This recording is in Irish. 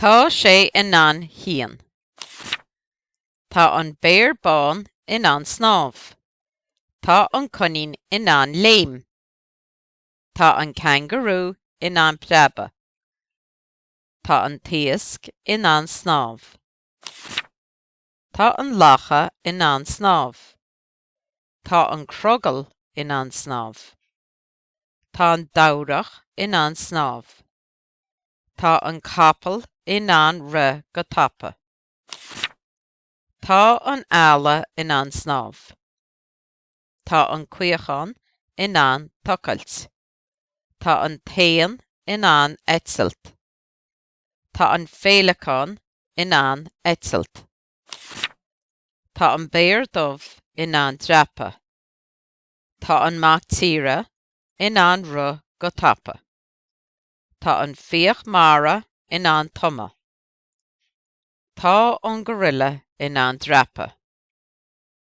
Tá sé in ann shíon. Tá an béar bán in ann snámh. Tá an coinín in ann léim. Tá an cangarú in ann preabadh. Tá an t-iasc in ann snámh. Tá an lacha in ann snámh. Tá an crogall in ann snámh. Tá an dobhreach in ann snámh. Tá an capall in ann rith go tapa. Tá an eala in ann snámh. Tá an caochán in ann tochailt. Tá an t-éan in ann eitilt. Tá an féileacán in ann eitilt. Tá an béar dubh in ann dreapadh. Tá an mac tíre in ann rith go tapa. Tá an fiach mara in ann tumadh. Tá an gorilla in ann dreapadh.